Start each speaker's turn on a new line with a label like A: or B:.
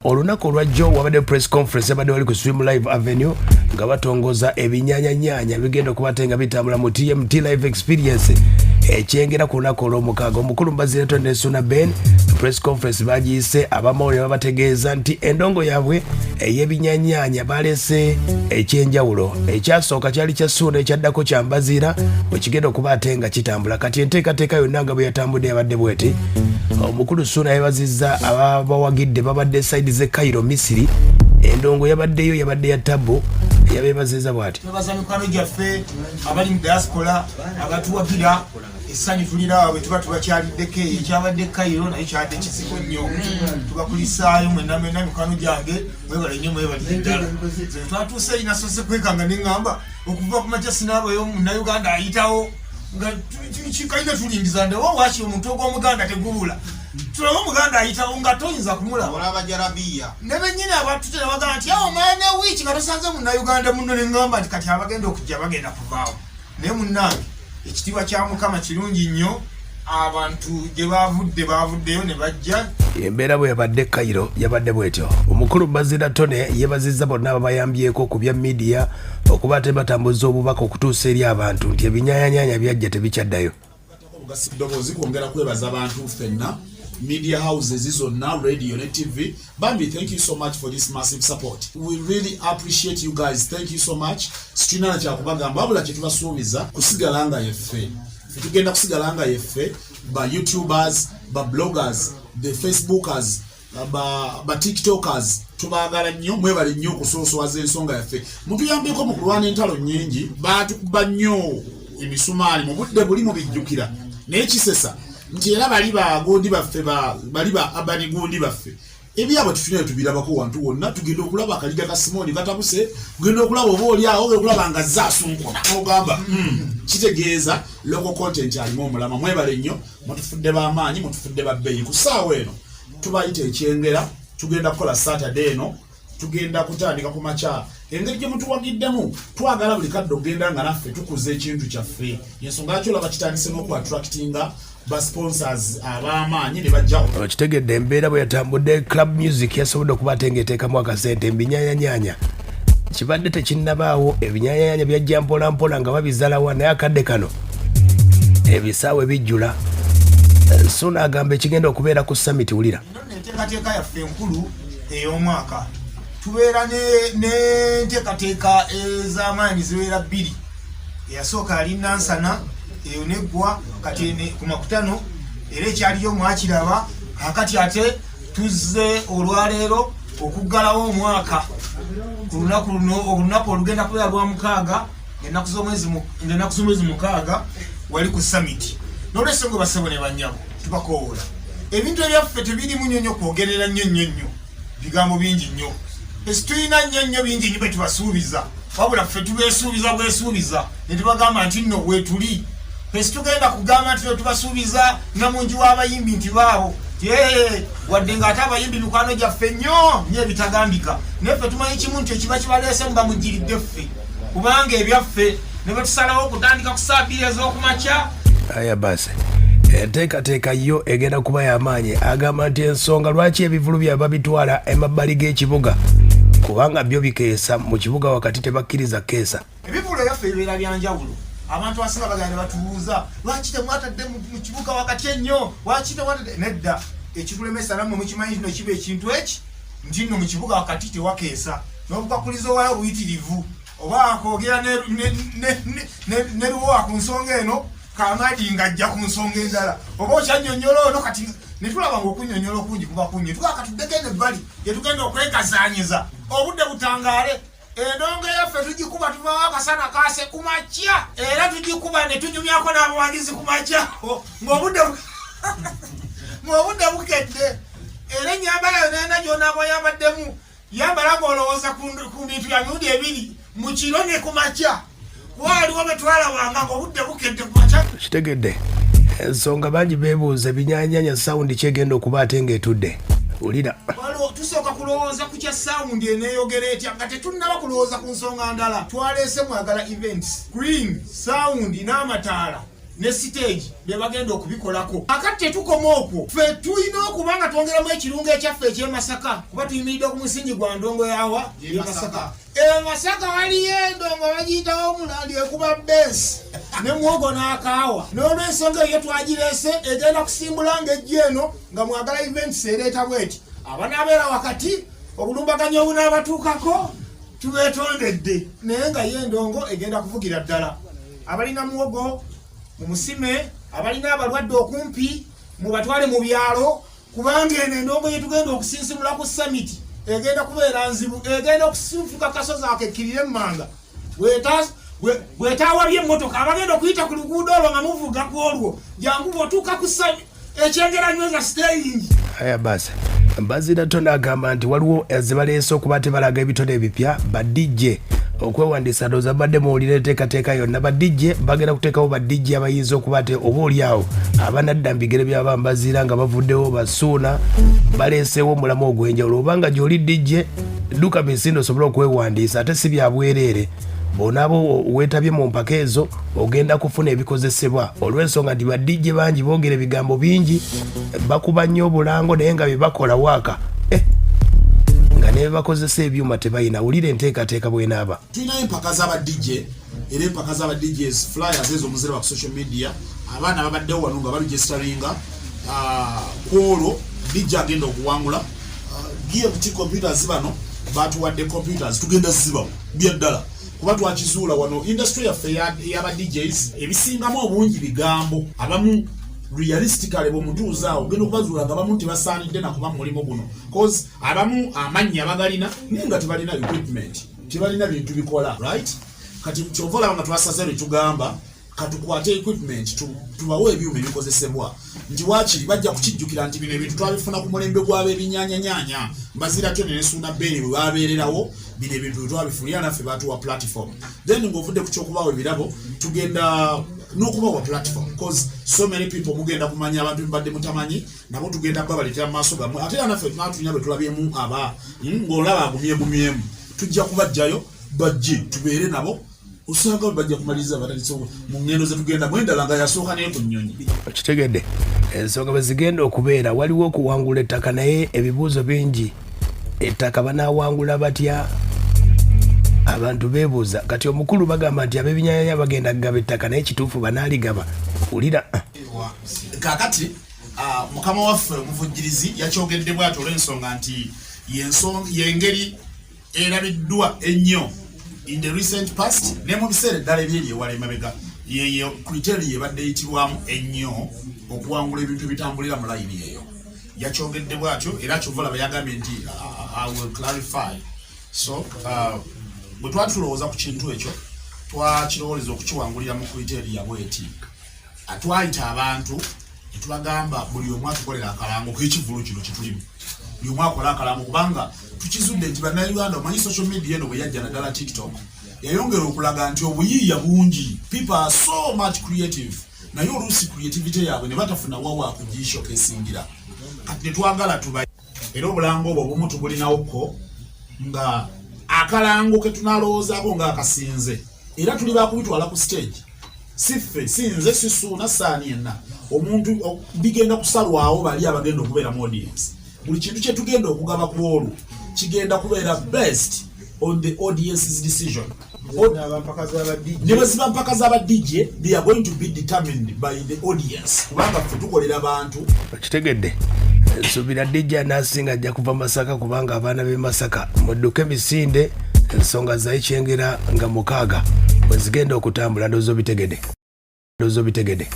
A: Olunaku olwajjo wabadde press conference yabadde wali ku Swim Live Avenue nga batongoza ebinyanyanyanya bigenda okuba ate nga bitambula mu TMT Live Experience ekyengera ku lunaku olwomukaaga. Omukulu Mbazira Tony Suna Ben press conference bagiyise abamawulire babategeeza nti endongo yaabwe ey'ebinyanyanya balese ekyenjawulo. Ekyasooka kyali kya Suuna, ekyaddako kya Mbaziira bwe kigenda okuba ate nga kitambula. Kati enteekateeka yonna nga bwe yatambudde yabadde bweti. Omukulu Suuna yebazizza ababawagidde babadde side z'e Cairo, Misiri. Endongo yabaddeyo yabadde ya tabu, yabeebazizza bwati.
B: Twebaza mikwano gyaffe abali mu diaspora abatuwagira. Essanyu tulirawo bwe tuba tubakyaliddeko. Eyo ekyabadde Cairo naye kyabadde kizibu nnyo. Tubakulisaayo mwenna mwenna, mikwano gyange, mwebale nnyo, mwebalire ddala. Nze twatuuse eyi nasoose kwekanga neŋŋamba okuva ku makya sinaabayo Munnayuganda ayitawo nga kikalina tulingiza ndewo waki omuntu ogw'Omuganda tegubula, tulabe Omuganda ayitawo nga toyinza kumulaba.
C: Olaba jarabiya.
B: Ne bennyini abatutera bagamba nti awo omala ne wiiki nga tosanze Munnayuganda muno. Neŋŋamba nti kati abagenda okujja bagenda kuvaawo, naye munnange ekitiibwa kya Mukama kirungi nnyo. Abantu gye bavudde bavuddeyo ne bajja.
A: Embeera bwe yabadde Cairo yabadde bwetyo. Omukulu Bazira Tone yebazizza bonna ababayambyeko ku bya midiya okuba ate batambuza obubaka okutuusa eri abantu nti ebinyanyanyanya byajja tebikyaddayo.
D: Ddoboozi kwongera kwebaza abantu ffenna, media houses zonna, radio ne TV. Bambi, thank you so much for this massive support. We really appreciate you guys. Thank you so much. Situlina na kyakubagamba wabula kyetubasuubiza kusigala nga yeffe. Ffe tugenda kusigala nga yeffe ba YouTubers, ba bloggers, the Facebookers, ba TikTokers. Tubaagala nnyo, mwebale nnyo okusoosowaza ensonga yaffe. Mutuyambeko mu kulwana entalo nnyingi. Baatukuba nnyo emisumaali mu budde buli mubijjukira, naye kisesa nti era bali bagundi baffe, bali ba abani gundi baffe, ebyabwe tutulina tubirabako wantu wonna. Tugenda okulaba akaliga ka Simooni katabuse, tugenda okulaba oba oli awo, ogenda okulaba nga zaasunkuta ogamba, Kitegeeza local content alimu omulama. Mwebale nnyo, mutufudde b'amaanyi, mutufudde babbeeyi. Ku ssaawa eno tubayita ekyengera, tugenda kukola Saturday eno, tugenda kutandika ku makya. Engeri gye mutuwagiddemu, twagala buli kadde okugenda nga naffe tukuza ekintu kyaffe. Ensonga yakyo olaba kitandise n'okuattractinga ba sponsors ab'amaanyi ne bajja.
A: Okitegedde embeera bwe yatambudde. Club music yasobodde okuba ate ng'eteekamu akasente ebinyanyanyanya kibadde tekinnabaawo. Ebinyanyanya byajja mpolampola nga babizalawa, naye akadde kano ebisaawe bijjula. Suuna agamba ekigenda okubeera ku summit, wulira.
B: Eno nno enteekateeka yaffe enkulu ey'omwaka. Tubeera n'enteekateeka ez'amaanyi zibeera bbiri. Eyasooka yali Nansana, eyo neggwa kati ku makutano era ekyaliyo mwakiraba. Kakati ate tuzze olwaleero okuggalawo omwaka ku lunaku luno, olunaku olugenda kubeera lwa 6, ennaku z'omwezi 6, wali ku summit. Nolwensonga, basebo ne bannyabo, tubakowoola. Ebintu ebyaffe tebirimu nnyo nnyo kwogerera nnyo nnyo nnyo bigambo bingi nnyo, esitulina nnyo nnyo bingi nnyo betubasuubiza, wabula ffe tubeesuubiza bwesuubiza ne tubagamba nti nno weetuli. Ffe situgenda kugamba nti tubasuubiza namungi w'abayimbi nti baabo ti wadde ng'ate abayimbi mikwano gyaffe nnyo nnyo ebitagambika, naye ffe tumanyi kimu nti ekiba kibaleese muba mujjiridde ffe, kubanga ebyaffe ne bwe tusalawo okutandika ku saa 2 ez'okumakya.
A: Aya basi, enteekateeka yo egenda kuba y'amaanyi. Agamba nti ensonga lwaki ebivulu byabwe babitwala emabbali g'ekibuga kubanga byo bikeesa, mu kibuga wakati tebakkiriza keesa.
B: Ebivulu ebyaffe bibeera byanjawulo. Abantu abasinga bagenda ne batubuuza, "Lwaki temwatadde mu kibuga wakati ennyo? Lwaki temwatadde?" Nedda, ekitulemesa nammwe mukimanyi kino kiba ekintu eki nti nno mu kibuga wakati tewakeesa n'obukwakulizo waayo buyitirivu, oba akwogera ne luwowa ku nsonga eno, Kamadi ng'ajja ku nsonga endala, oba okyannyonnyola ono. Kati ne tulaba ng'okunnyonnyola okungi kuba kunnyo, tugaa katuddeko eno ebbali gyetugenda okwekazaanyiza obudde butangaale. Endongo yaffe tugikuba tuvaawo akasana kaase ku makya, era tugikuba ne tunyumyako n'abawagizi ku makya ng'obudde bukedde. Era ennyambala yonna yonna gy'onaaba oyambaddemu, yambala ng'olowooza ku bintu bya mirundi ebiri, mu kiro ne ku makya. Waaliwo bwe twalabanga ng'obudde bukedde ku makya.
A: Kitegedde ensonga, bangi beebuuza ebinyanyanya sound kyegenda okuba ate ng'etudde, wulira.
B: Waliwo tusooka kulowooza ku kya sound eneeyogera etya nga tetunnaba kulowooza ku nsonga ndala. Twaleese Mwagala Events, screen, sound n'amataala. Ne siteegi bye bagenda okubikolako. Akati tetukoma okwo, ffe tulina okuba nga twongeramu ekirungo ekyaffe eky'emasaka, kuba tuyimiridde ku musingi gwa ndongo yawa Yemasaka. Emasaka waliyo endongo bagiyitawo omulandi, ekuba bensi ne muwogo n'akaawa. N'olwensonga eyo twagireese, egenda kusimbula ng'ejja eno nga Mwagala Events ereeta bweti abanaabeera wakati obulumbaganyi obunaabatuukako tubeetondedde, naye nga ye endongo egenda kuvugira ddala. Abalina muwogo mumusime, abalina abalwadde okumpi mubatwale mu byalo, kubanga eno endongo yetugenda okusinsimula ku summit egenda kubeera nzibu, egenda okusinfuka kasozi akekkirire emmanga bwetawabye emmotoka abagenda okuyita ku luguudo olwo nga muvuga ku olwo jangu bw'otuuka ku ekyengera nyweza siteeyingi.
A: Aya basi, Mbazira Tony agamba nti waliwo ezibaleese okuba tebalaga ebitone ebipya ba DJ okwewandiisa. Ndowooza badde muwulira enteekateeka yonna. Ba DJ bagenda kuteekawo ba DJ abayinza okuba ate oba oli awo abanadda mu bigere by'abambaziira nga bavuddewo. Basuuna baleeseewo omulamu ogw'enjawulo. Obanga gy'oli DJ, dduka misinde osobole okwewandiisa, ate si bya bwereere. Bw'onaaba weetabye mu mpaka ezo, ogenda kufuna ebikozesebwa, olw'ensonga nti ba DJ bangi boogera ebigambo bingi, bakuba nnyo obulango, naye nga bye bakola waaka nga ne bakozesa ebyuma tebalina. Wulira enteekateeka bw'enaaba.
D: Tulinayo empaka z'aba DJ, era empaka z'aba DJs, flyers ezo muziraba ku social media. Abaana babaddewo wano nga baregisteringa. Ku olwo DJ agenda okuwangula, GMT Computers bano batuwadde computers, tugenda zibawo byaddala, kuba twakizuula wano industry yaffe ey'aba DJs ebisingamu obungi bigambo. Abamu realistically bwemutuuza awo ogenda okubazuula nga abamu tebasaanidde nakuba mu mulimu guno, cause abamu amannya bagalina naye nga tebalina equipment, tebalina bintu bikola right. Kati kyova olaba nga twasaze betugamba katukwate equipment, tubawe ebyuma ebikozesebwa, nti wakiri bajja kukijjukira nti bino ebintu twabifuna ku mulembe gw'ab'ebinyanyanyanya Mbazira Tony ne Suuna Ben bwe babeererawo. Bino ebintu bwe twabifunira naffe batuwa platform. Then ng'ovudde ku kyokubawa ebirabo, tugenda n'okubawa platform, cause so many people mugenda kumanya abantu bebadde mutamanyi, nabo tugenda babaleetera mu maaso gammwe. Ate era naffe tunatulina bwe tulabyemu aba ng'olaba agumyegumyemu, tujja kubajjayo bajje tubeere nabo. Osanga bajja kumaliriza batandise mu ngendo zetugenda mwendala nga yasooka naye ku nnyonyi.
A: Okitegedde ensonga bwe zigenda okubeera. Waliwo okuwangula ettaka, naye ebibuuzo bingi. Ettaka banaawangula batya? Abantu beebuuza. Kati omukulu bagamba nti ab'ebinyanyanya bagenda kugaba ettaka, naye kituufu banaaligaba? Wulira.
D: Kakati mukama waffe omuvujjirizi yakyogedde bwati olw'ensonga nti yengeri erabiddwa ennyo in the recent past ne mu biseera eddala ebyeri ewala emabega, yeyo criteria ebadde eyitibwamu ennyo okuwangula ebintu ebitambulira mu layini eyo. Yakyogedde bwatyo era kyova laba yagambye nti I will clarify. So bwe twali tulowooza ku kintu ekyo, twakirowooleza okukiwangulira mu criteria bweti. Twayita abantu netubagamba buli omu atukolera akalango k'ekivulu kino kyetulimu, buli omu akola akalango, kubanga tukizudde nti Bannayuganda, omanyi social media eno bwe yajja, naddala TikTok, yayongera okulaga nti obuyiiya bungi. People are so much creative, naye oluusi creativity yaabwe ne batafuna wawa kugishowcasingira. Kati netwagala tuba era obulango obwo obumu tubulinawoko nga akalango ke tunalowoozaako ng'akasinze, era tuli bakubitwala ku stage. Si ffe, si nze, si Suuna, saani yenna omuntu bigenda kusalwawo bali abagenda okubeera mu audience. Buli kintu kye tugenda okugaba ku olwo kigenda kubeera based on the audience's decision. Ne bwe ziba mpaka z'aba DJ, they are going to be determined by the audience, kubanga ffe tukolera bantu.
A: Okitegedde? Nsuubira DJ anaasinga ajja kuva Masaka, kubanga abaana b'e Masaka mudduke emisinde. Ensonga zayikyengera nga 6 bwe zigenda okutambula. Ndowooza obitegedde, ndowooza obitegedde.